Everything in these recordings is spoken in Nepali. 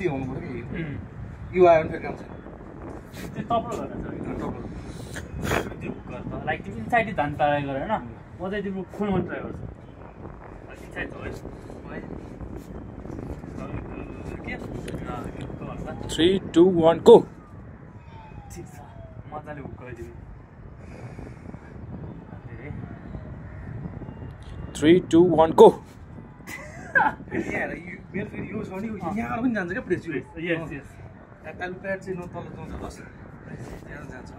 यति हुनु पर्यो कि यो आयो भने फेरि काम छैन त्यो तप्लो गरेर त्यो गर्दा लाइक त्यो इन्साइड धान ट्राई गरेर हैन म चाहिँ त्यो खोल्न ट्राई गर्छु इन्साइड हो है 3 2 1 go ठीक छ मजाले हुक गरिदिनु 3 2 1 go मेरो फेरि यो छ नि यहाँ पनि जान्छ क्या प्रेस यस यस एप्पल प्याड चाहिँ न तल जान्छ बस त्यहाँ जान्छ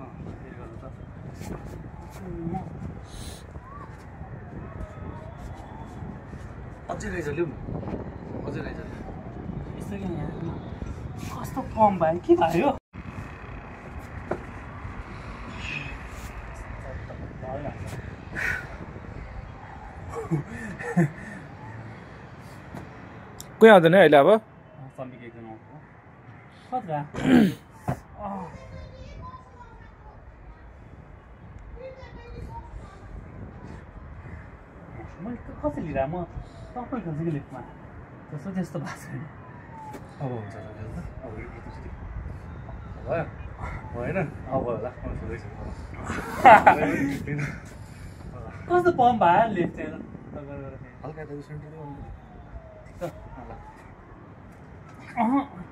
अझै रहेछ ल्याउ अझै रहेछ यस्तो कि यहाँ कस्तो कम भयो के भयो कोही आउँदैन अहिले अब मैले कसरी लिएर म तपाईँ खेल्छु कि लेफ्टमा त्यस्तो त्यस्तो भएको छैन अब हुन्छ भयो भएन अब होला कस्तो पम्प भयो लेफ्ट चाहिँ हल्का सेन्टर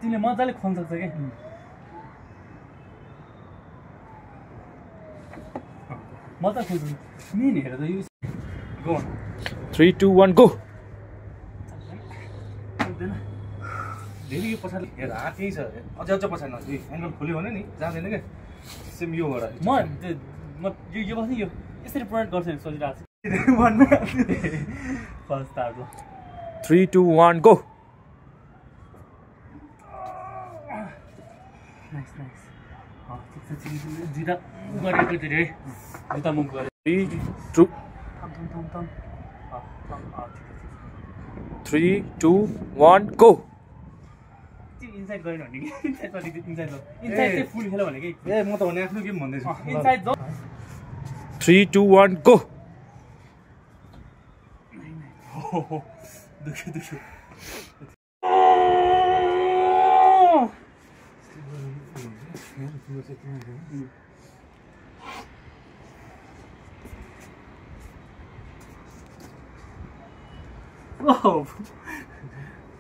तिमीले मजाले खोल्न सक्छ क्या मजा खोल्छु मेन हेरेर त यो 3 2 1 go धेरै यो पछाडि हेर हात यही छ अझ पछाडि नछ एङ्गल खोल्यो भने नि जाँदैन क्या सेम यो भएर म यो बस्ने यो यसरी प्रोडक्ट गर्छु नि सोचिरहेको छु first start 3 2 1 go nice nice दुईटा गरेको धेरै दुईटा मुभ गरे 3 2 3 2 1 go इन्साइड गरेन भने कि इन्साइड चाहिँ फुल खेल्यो भने कि ए म त भने आफ्नो गेम भन्दैछु इन्साइड 3 2 1 go दुख्यो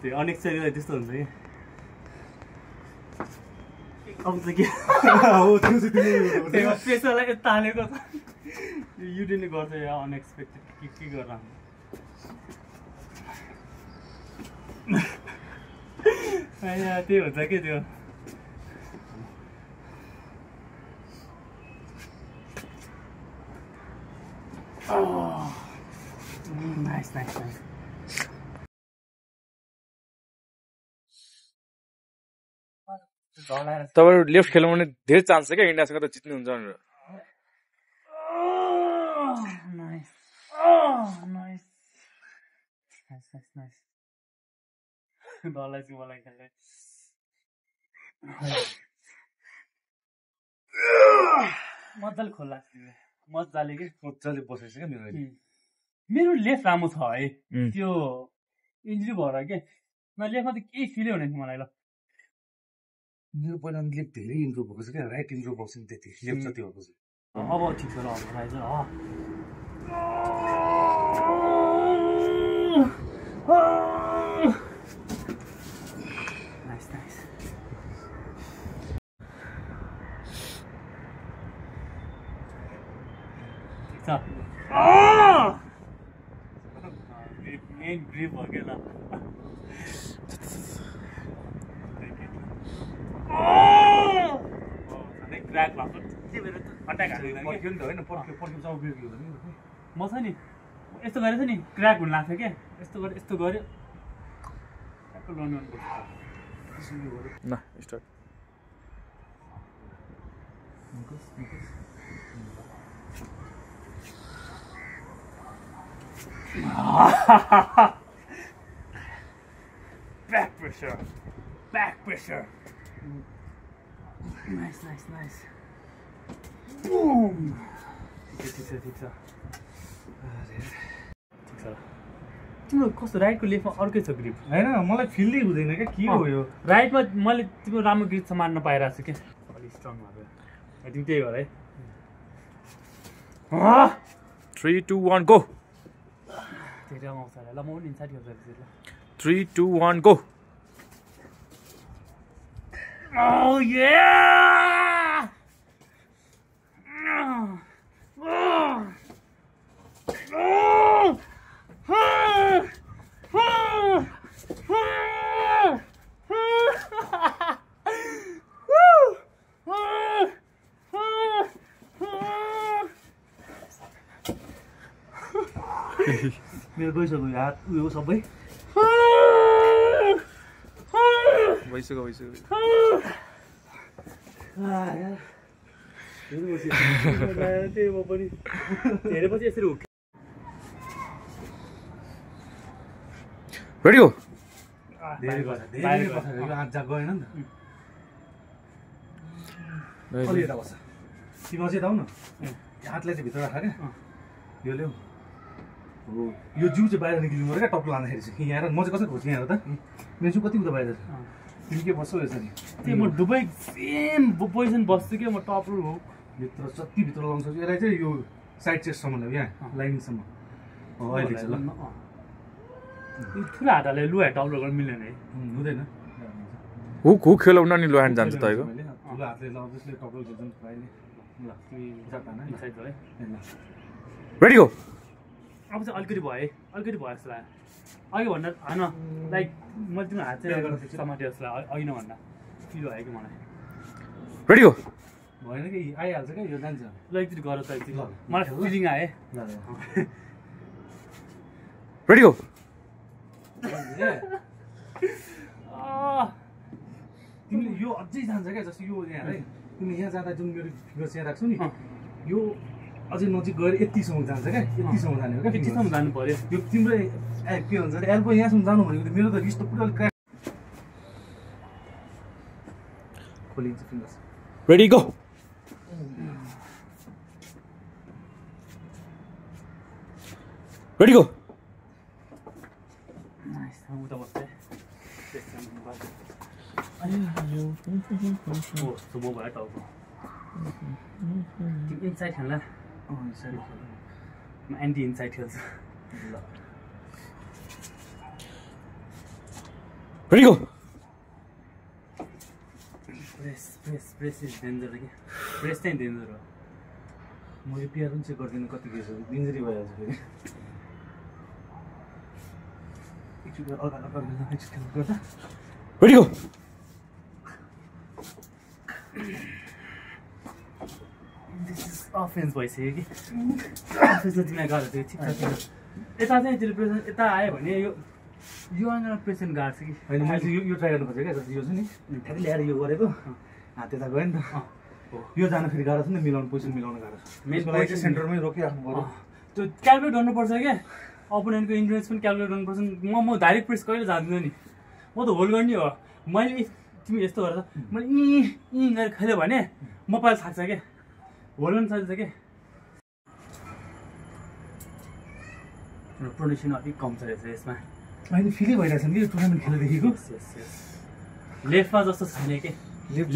त्यो अनएक्सपेक्टेड त्यस्तो हुन्छ कि अब त के प्रेसरलाई तानेको छ युडिनले गर्छ या अनएक्सपेक्टेड के गर्दा त्यही हुन्छ कि त्यो नाइस नाइस नाइस तपाईहरु लेफ्ट खेल्नु भने धेरै चान्स छ क्या इन्डियासँग त जित्नु हुन्छ भनेर nice nice nice nice nice डरलाई चाहिँ मलाई खेल्दै मजाले खोल्ला मजाले कि मजाले बसेछ क्या मेरो लेफ्ट राम्रो छ है त्यो इन्जुरी भएर के लेफ्टमा त केही फिलै हुने थियो मलाई ल मेरो पहिला लेफ्ट धेरै इम्प्रुभ भएको छ क्या राइट इम्प्रुभ भएको छ नि त्यति लेफ्ट जति भएको छ अब ठिक छ ल नाइस नाइस ठिक छ मेन ग्रिप भयो क्या ल क्र्याक भएको मेरो अट्याक हालेको पर्ख्यो नि त होइन पर्ख्यो चौबिर्क्यो भने म छ नि यस्तो गरेछ नि क्र्याक हुन लाग्थ्यो क्या यस्तो गऱ्यो न start back pressure nice boom ठीक छ तिम्रो कस्तो राइटको लेफ्टमा अर्कै छ ग्रिप होइन मलाई फिल्डै हुँदैन क्या के हो यो राइटमा मैले तिम्रो राम्रो ग्रिप मार्न पाइरहेको छु क्या अलिक स्ट्रङ भएको तिमी त्यही गर है 3 2 1 गो धेरै आउँछ ल म पनि इन्साइड गर्छु ल 3 2 1 गो Oh yeah! मेरो गइसक्यो हात उयो सबै भइसक्यो धेरैपछि यसरी हो रेडी हो धेरै पछाडि यो हात जा गएन नि त अलि यता बस्छ तिमी अझै आउ न हातलाई चाहिँ भित्र राख क्या यो ल्याऊ हो यो जिउ चाहिँ बाहिर निक्लिनु पऱ्यो क्या टप्लो लाँदाखेरि चाहिँ यहाँ म चाहिँ कसरी खोज्छु यहाँ त मेरो जिउ कति उता बाहिर छ तिमी के बस्छौ यसरी त्यही म डुबै सेम पोजिसन बस्छु क्या म टप हो भित्र जति भित्र लगाउन सक्छु यसलाई चाहिँ यो साइड चेस्टसम्म ल्याऊ यहाँ लाइनिङसम्म हो अहिले चाहिँ ल ठुलो हातले लु टप्लो गर्न मिल्दैन है हुँदैन हुक खेलाउन नि लो ह्यान्ड जान्छ तपाईँको ठुलो हातले अभियसली टप्लो खेल्छन् प्रायले ल तिमी इन्साइड भयो है रेडी हो अब चाहिँ अलिकति भयो है अलिकति भयो जस्तो लाग्यो अघि भन्दा होइन लाइक मैले तिम्रो हात चाहिँ समातेँ जस्तो लाग्यो अघि नभन्दा फिल भयो कि मलाई रेडी हो भएन कि आइहाल्छ क्या यो जान्छ ल एकचोटि गर त एकचोटि मलाई फिलिङ आयो रेडी हो तिमीले यो अझै जान्छ क्या जस्तो यो यहाँ है तिमीले यहाँ जाँदा जुन मेरो फिगर यहाँ राख्छौ नि यो अझै नजिक गएर यतिसम्म जान्छ क्या यतिसम्म जाने हो क्या यतिसम्म जानु पर्यो यो तिम्रो के भन्छ अरे एल्बो यहाँसम्म जानु भनेको मेरो त रिस्ट पुरा क्र्याक खोलिन्छ fingers ready go ready go उता बस्छ सुबो भयो टाउको तिमी इन्साइड खेल्ला म एन्टी इन्साइड खेल्छु ल ready go press is danger कि प्रेस चाहिँ डेन्जर हो म यो पिआर पनि चेक गर्दिनँ कति केस हो इन्जुरी भइहाल्छ फेरि एकचोटि गर्दा रेडी गो अफेन्स भइसक्यो कि अफेन्सले तिमीलाई गाह्रो थियो ठिक छ यता चाहिँ त्यसले प्रेसन यता आयो भने यो आएर प्रेसन गाड्छ कि होइन मैले चाहिँ यो ट्राई गर्नु खोजेँ क्या जस्तो यो छ नि ठ्याक्कै ल्याएर यो गरेको हात यता गयो नि त यो जानु फेरि गाह्रो छ नि मिलाउनु पोजिसन मिलाउनु गाह्रो छ मेन लागि चाहिँ सेन्टरमै रोकिराख्नु पऱ्यो त्यो क्यालकुलेट गर्नुपर्छ क्या अपोनेन्टको इन्फ्लुएन्स पनि क्यालकुलेट गर्नुपर्छ म डाइरेक्ट प्रेस कहिले जाँदिनँ नि म त होल्ड गर्ने हो मैले तिमी यस्तो गरेर मैले गरेर खेल्यो भने म पहिला थाक्छ क्या होल्ड पनि सक्छ क्या प्रोडक्सन अलिक कम छ रहेछ यसमा अहिले फिलै भइरहेको छ नि यो टुर्नामेन्ट खेल्दादेखिको लेफ्टमा जस्तो छैन कि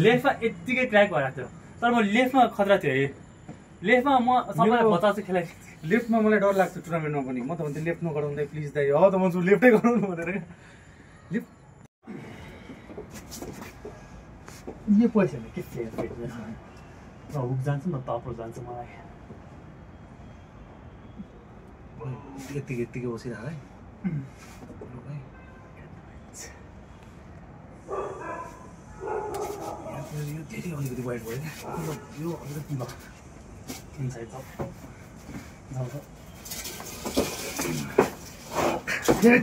लेफ्टमा यत्तिकै ट्र्याक भइरहेको थियो तर म लेफ्टमा खतरा थियो है लेफ्टमा म सबैलाई बचाउँछु खेलाएको लेफ्टमा मलाई डर लाग्छ टुर्नामेन्टमा पनि म त भन्थेँ लेफ्ट नगराउँदै प्लिज दाइ हो त म लेफ्टै गराउनु भनेर लेफ्ट यो पैसा के फेयर हुक जान्छ न तप्रो जान्छ मलाई यत्तिकै बसिरह है यो धेरै अलिकति वाइड भयो क्या यो अलिकति इन्साइड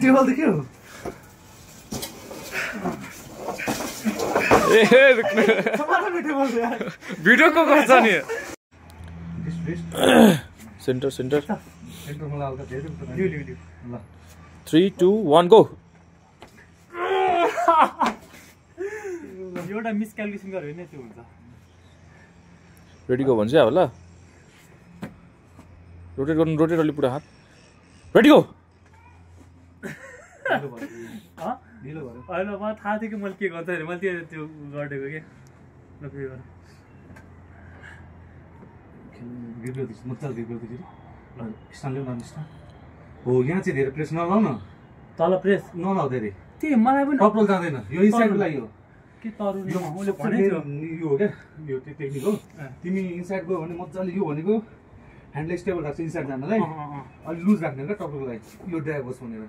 टेबल देख्यो भिडियो को गर्छ नि सेन्टर सेन्टर मलाई हल्का धेरै ल 3 2 1 गो एउटा मिसक्यालकुलेसन गऱ्यो भने त्यो हुन्छ रेडी गो भन्छ अब ल रोटेट गर्नु रोटेट अलि पुरा हात रेडी गो ढिलो भयो ढिलो भयो होइन मलाई थाहा थियो कि मैले के गर्छ अरे मैले त्यो गरिदिएको कि ल फेरि गर रिभ्यू दिन्छ मजाले रिभ्यू दिन्छ स्टानले नमिस्टा हो यहाँ चाहिँ धेरै प्रेस नलाउ न तल प्रेस नलाउ धेरै त्यही मलाई पनि टपल जाँदैन यो इनसाइडको लागि हो के तरुण यो उसले भनेको यो हो क्या यो टेक्निक हो तिमी इनसाइड गयो भने मजाले यो भनेको ह्यान्डले स्टेबल राख्छ इनसाइड जानलाई अलि लुज राख्ने क्या टपलको लागि यो ड्राइभ होस् भनेर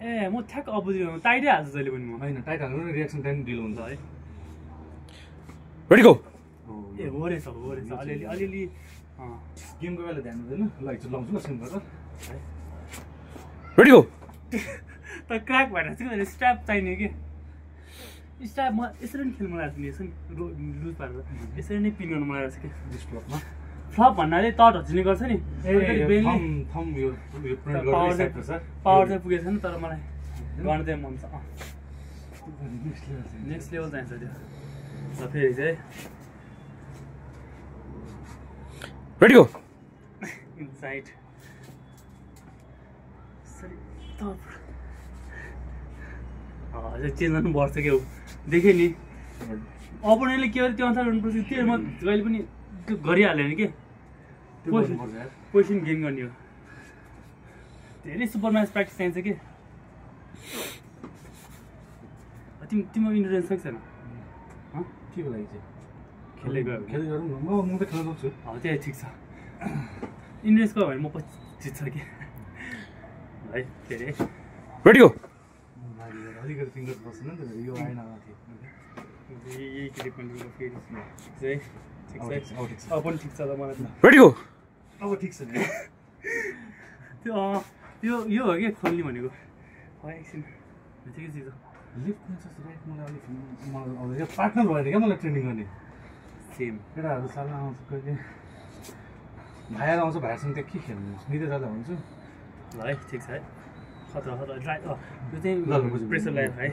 ए म ठ्याक्क अपोजिट टाइटै हाल्छु जहिले पनि म होइन टाइट हाल्नु भने रिएक्सन टाइम ढिलो हुन्छ है रेडी गो ए हो रहेछ अलिअलि अलिअलि गेमको बेला ध्यान हुँदैन ल एकचोटि लाउँछु ल सिम गरेर रेडी गो त क्र्याक भएर चाहिँ स्ट्याप चाहिने कि स्ट्याप म यसरी नै खेल्नु मन लाग्छ नि यसरी लुज पारेर यसरी नै पिन गर्नु मन लाग्छ कि डिस्प्लपमा फ्लप भन्नाले तट हच्ने गर्छ नि पावर चाहिँ पुगेको छैन तर मलाई गर्न चाहिँ मन छ नेक्स्ट लेभल चाहिन्छ त्यो र फेरि चाहिँ रेडी गो इनसाइड चेन्ज गर्नु पर्छ क्या देखेँ नि अपोनेन्टले के गर्यो त्यो अनुसार गर्नुपर्छ त्यो म कहिले पनि त्यो गरिहालेन कि पोजिसन गेन गर्ने हो धेरै सुपर म्याच प्र्याक्टिस चाहिन्छ कि तिम्रो इन्टरेस्ट छ कि छैन के को लागि चाहिँ खेलेको खेल्दै गरौँ न म त खेल्न सक्छु त्यही ठिक छ इन्टरेस्ट गयो भने म पछि जित्छ कि है धेरै रेडी गो अलिकति फिङ्गर बस्दैन नि त यो आएन यही क्लिप फेरि अब पनि ठिक छ त मलाई रेडी गो अब ठिक छ नि त्यो यो हो कि खोल्ने भनेको एकछिन ठिकै चिज लेफ्ट हुन्छ राइट मलाई अलिक मलाई पार्टनर भएर क्या मलाई ट्रेनिङ गर्ने सेम केटाहरू सालमा आउँछ कहिले भाइहरू आउँछ भाइहरूसँग त्यहाँ के खेल्नु निकै जाँदा भन्छु ल है ठिक छ है खतरा खतरा ड्राइभ यो चाहिँ प्रेसर ल्यायो है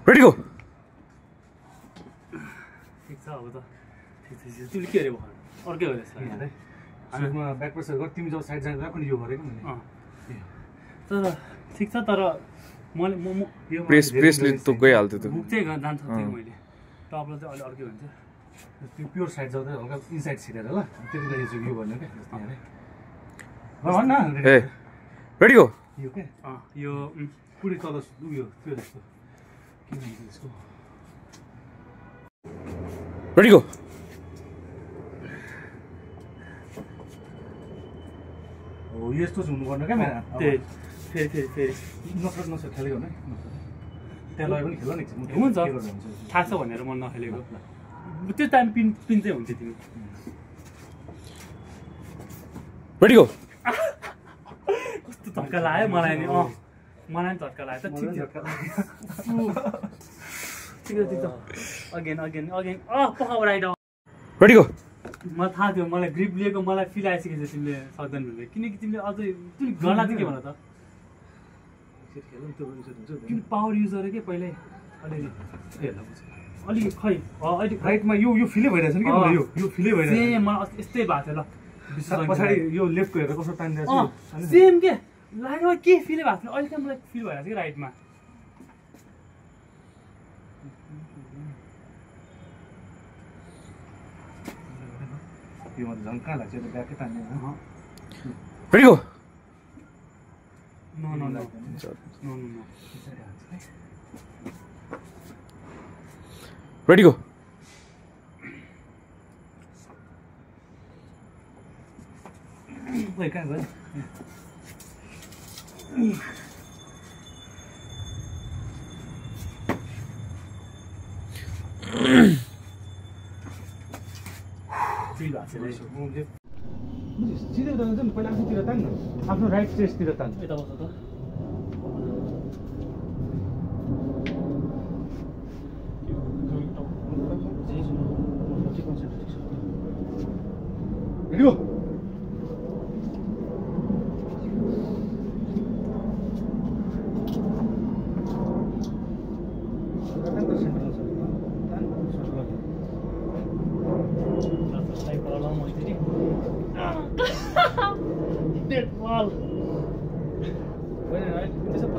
रेडी गो ठिक छ अब त ठिक छ तिमीले के अरे भन अर्कै हो रहेछ सुरुमा ब्याक प्रेसर गर तिमी जब साइड जाँदा पनि यो गरेको मैले तर ठिक छ तर मैले म यो प्रेसले त गइहाल्थ्यो त बुक चाहिँ जान्छ मैले टपलाई चाहिँ अलि अर्कै हुन्छ त्यो प्योर साइड जाँदा हल्का इनसाइड छिरेर ल त्यति बेला चाहिँ यो भन्यो क्या भन्न ए रेडी गो यो क्या यो पुरै तल उयो त्यो जस्तो के भन्छ त्यसको रेडी गो हो यस्तो चाहिँ हुनुपर्ने क्या मेरो त्यही फेरि नसक खेलेको भने त्यहाँ लगे पनि खेल नि हुन्छ थाहा छ भनेर म नखेलेको त्यो टाइम पिन चाहिँ हुन्छ तिमी रेडी गो कस्तो झट्का लाग्यो मलाई नि मलाई पनि झट्का लाग्यो त ठिक छ अगेन राइट रेडी गो मलाई थाहा थियो मलाई ग्रिप लिएको मलाई फिल आइसकेको छ तिमीले सक्दैन भनेर किनकि तिमीले अझै तिमीले गर्ला चाहिँ के भन त तिमी पावर युज गरे के पहिल्यै अलिक खै अहिले राइटमा यो फिलै भइरहेछ नि कि यो फिलै भइरहेछ मलाई यस्तै भएको थियो ल पछाडि यो लेफ्टको हेरेर कस्तो तानिरहेछ सेम के राइटमा के फिलै भएको थियो अहिले चाहिँ मलाई फिल भइरहेछ कि राइटमा यो झन् कहाँ लाग्छ यो ब्याकै तान्ने ready go No. Ready go. Wait, can't go. सिधै उता जान्छ पहिला आफूतिर तान् न आफ्नो राइट चेस्टतिर तान् यता बस्छ त रेडी गो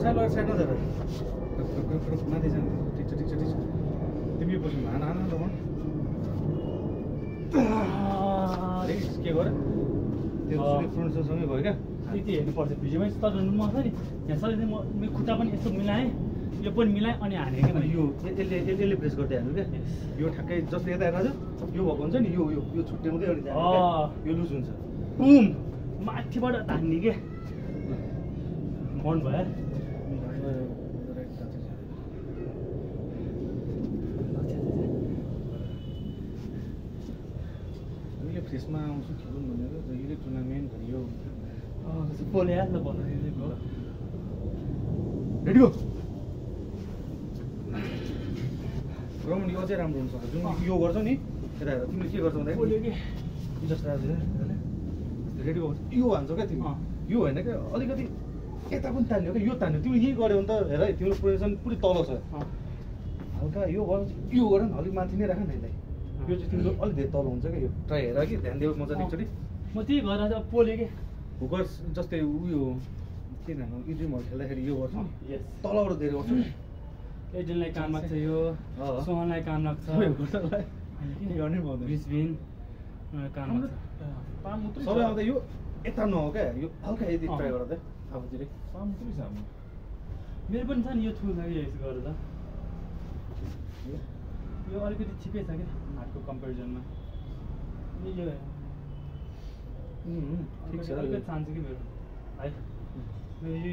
पछाडि लगेर साइडमा जाँदा माथि जानु ठिक छ तिमी पछि हान ल के गर त्यो फ्रुन्टसँगै भयो क्या त्यति हेर्नुपर्छ भिडियोमै तर म छ नि यहाँ सधैँ म खुट्टा पनि यस्तो मिलाएँ यो पनि मिलाएँ अनि हानेँ क्या यो यसले प्रेस गर्दै हाल्नु क्या यो ठ्याक्कै जस्तो यता हेर्दा यो भएको हुन्छ नि यो छुट्याउँदै अनि यो लुज हुन्छ बुम माथिबाट हान्ने के मन भयो फ्रेसमा आउँछु खेलौँ भनेर जहिले टुर्नामेन्ट भयो पोले हाल्नु बनाइदिएको रेडी गो ग्राउन्ड यो अझै राम्रो हुनसक्छ जुन यो गर्छौ नि यता हेर तिमीले के गर्छौ भन्दाखेरि जस्तो रेडी गो यो हान्छौ क्या तिमी यो होइन क्या अलिकति यता पनि तान्यो क्या यो तान्यो तिमीले यही गऱ्यौ भने त हेर तिम्रो पोजिसन पुरै तल छ हल्का यो गर न अलिक माथि नै राख न यसलाई यो चाहिँ तिम्रो अलिक धेरै तल हुन्छ क्या यो ट्राई हेर कि ध्यान दियो मजाले एकचोटि म त्यही गरेर पोले के हुकर जस्तै उयो के नाम इड्रिमहरू खेल्दाखेरि यो गर्छ तलबाट धेरै गर्छु एजेन्टलाई काम लाग्छ यो सोहनलाई काम लाग्छ ब्रिस्बेन काम लाग्छ सबै आउँदा यो यता नहो क्या यो हल्का यदि ट्राई गर त आफूतिरै मेरो पनि छ नि यो थुल छ कि यसो गरेर यो अलिकति ठिकै छ क्या हातको कम्पेरिजनमा यो ठिक छ अलिकति चाहन्छ कि मेरो है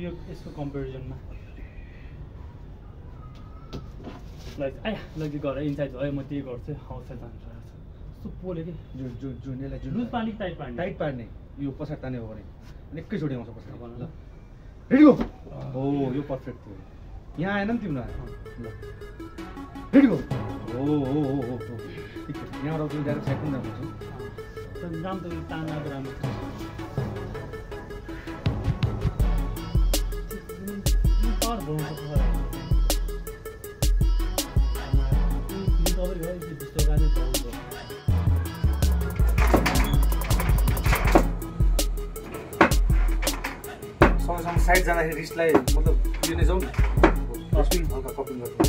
यो यसको कम्पेरिजनमा लाइक आया लगी गरेर इन्साइड भयो म त्यही गर्छु आउँछ जान्छ यस्तो पोले कि जुन यसलाई लुज पानी टाइट पार्ने यो पछाडि तान्यो भने अनि एकैचोटि आउँछ पछाडि ल रेडी गो हो यो पर्फेक्ट थियो यहाँ आएन नि तिम्रो ल रेडी गो हो ठिक छ यहाँबाट तिमी डाइरेक्ट साइड पनि जानुपर्छ राम्रो तान्नको राम्रो पावर बनाउनु सँगसँगै साइड जाँदाखेरि रिस्टलाई मतलब यो नै जाउँ हल्का कपिङ गर्छु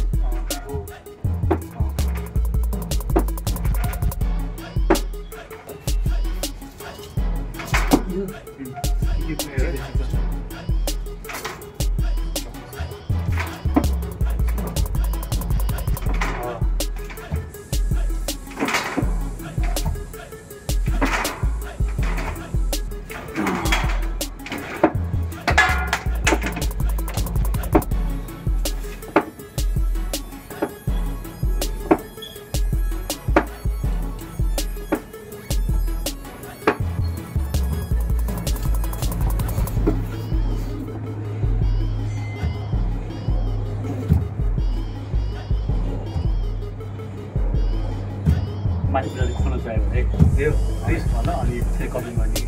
माथिबाट खोल्न चाहियो भने त्यो रिस्ट भन्दा अनि फेरि कपिङ गर्ने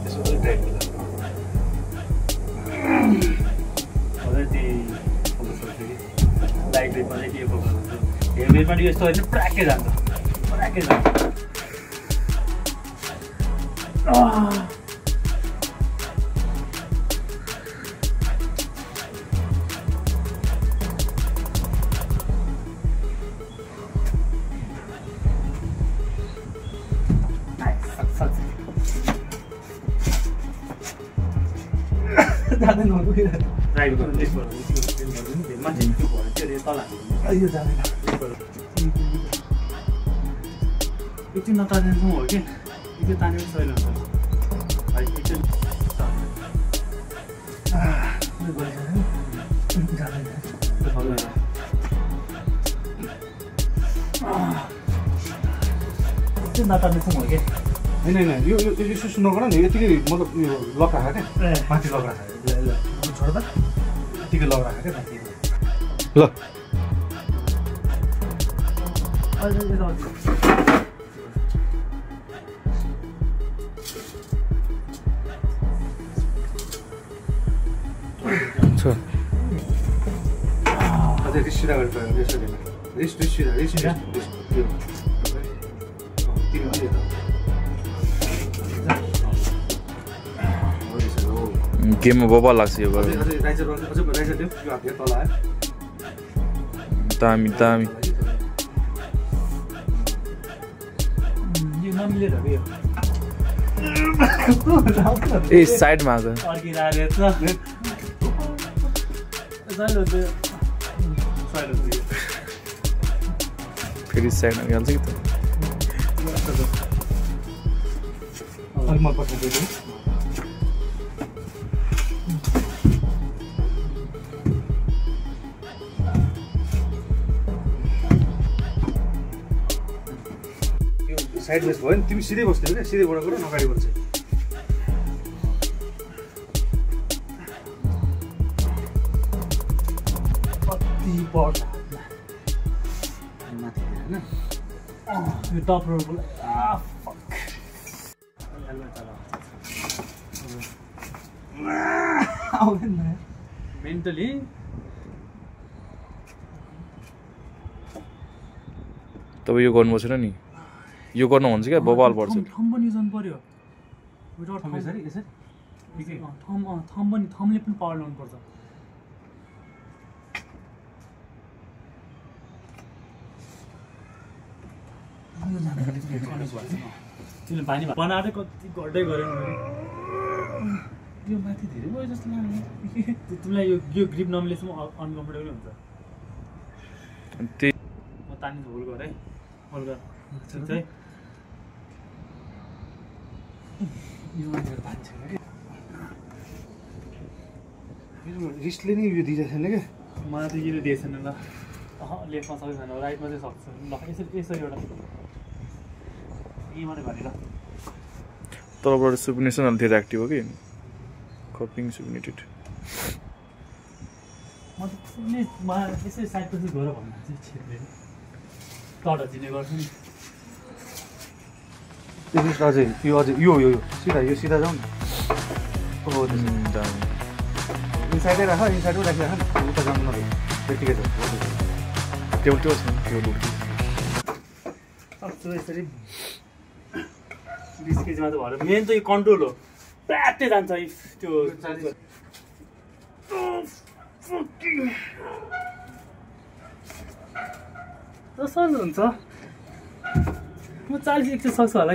त्यसो अलिक टाइप हुन्छ अझै त्यही फोकस गर्छु कि लाइट वेटमा चाहिँ त्यही फोकस गर्छु हेभी वेटमा यस्तो होइन प्राक्कै जान्छ जाँदैन ट्राई गर्नु मान्छे त्यो भयो त्यो तल यो जाँदैन एकछिन नतानेसम्म हो कि एकछिन ताने पनि छैन है एकछिन एकछिन नतानेसम्म हो कि होइन यो सुसु नगर नि यतिकै मतलब उयो लक राख क्या माथि लक राख छोड्दा यतिकै लक राख क्या माथि ल अझै रिस सिधा गरेर रिस सिधा गेममा बबाल लाग्छ यो गरेर अझै राइजर देऊ यो हात तल आयो दामी दामी यो नमिलेर हो यो ए साइडमा आएको अर्किरहेको छ फेरि साइडमा हाल्छ कि त अलिक मन पर्छ त्यो साइड बेस भयो नि तिमी सिधै बस्थ्यौ क्या सिधै गोडा गर अगाडि बढ्छ कति पर्छ माथि होइन यो टप रोड मेन्टली तपाईँ यो गर्नुपर्छ नि यो गर्नु हुन्छ क्या बबाल पर्छ थम पनि जानु पर्यो थमले पनि पावर ल्याउनु पर्छ तिमीले पानी बनाएर कति गर्दै गऱ्यो यो माथि धेरै भयो जस्तो लाग्यो तिमीलाई यो ग्रिप नमिलेसम्म अनकम्फर्टेबल हुन्छ त्यही म तानी होल्ड गरेँ होल्ड गर चाहिँ रिस्टले नै यो दिएको छैन क्या मलाई त यो दिएको छैन ल लेफ्टमा सबै छैन राइटमा चाहिँ सक्छ ल यसरी एउटा यही मात्रै भने ल तलबाट सुपिनेसन अलि धेरै एक्टिभ हो कि कपिङ सुपिनेटेड म त यसरी साइड पछि गएर भन्नु चाहिँ छेत्रे तल चिने गर्छु नि अझै यो सिधा जाउँ न इनसाइडै राख इनसाइडमै राखिराख न उता जानु नभए त्यतिकै छ टेबल छ सक्छु यसरी 20 केजी मात्र भएर मेन त यो कन्ट्रोल हो प्याटै जान्छ त्यो हुन्छ म 40 एकचोटि सक्छु होला